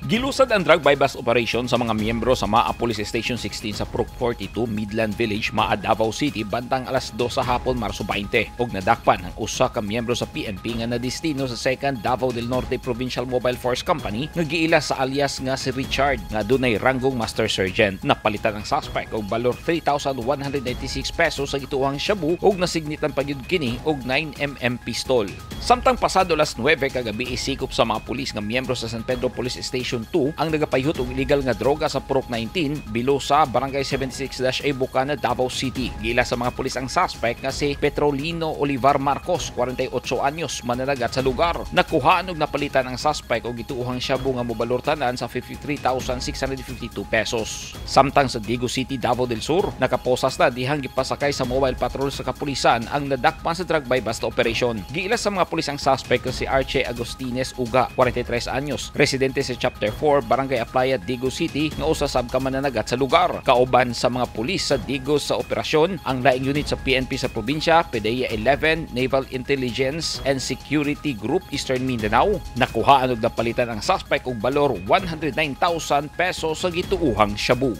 Gilusad ang drug buy-bust operation sa mga miyembro sa Maa Police Station 16 sa Prok 42, Midland Village, Maa, Davao City bantang alas 2 sa hapon, Marso 20, ug nadakpan ang usa ka miyembro sa PNP nga nadestino sa 2nd Davao del Norte Provincial Mobile Force Company nga giila sa alias nga si Richard nga dunay ranggong Master Sergeant. Napalitan ang suspect og balor 3,196 pesos sa gituohang shabu ug nasignitan pa gyud kini og 9 mm pistol. Samtang pasado alas 9 kagabi, isikop sa mga pulis nga miyembro sa San Pedro Police Station 2 ang nagapayhot og illegal nga droga sa Purok 19, Bilosa, Barangay 76-A, Bocana, Davao City. Giila sa mga pulis ang suspect nga si Petrolino Olivar Marcos, 48 anyos, mananagat sa lugar. Nakuhaan og napalitan ang suspect og gituohang shabu nga mobalor tanan sa 53,652 pesos. Samtang sa Digos City, Davao del Sur, nakaposas na dihang gipasakay sa mobile patrol sa kapulisan ang nadakpan sa drug buy bust operation. Giila sa mga pulis ang suspect nga si Archie Agustines Uga, 43 anyos, residente sa Chapter 4, Barangay Aplaya, Digos City, nga usa sab ka mananagat sa lugar. Kauban sa mga pulis sa Digos sa operasyon ang laing unit sa PNP sa probinsya, PDEA 11, Naval Intelligence and Security Group Eastern Mindanao. Nakuhaan og napalitan ang suspect og balor 109,000 pesos sa gituohang shabu.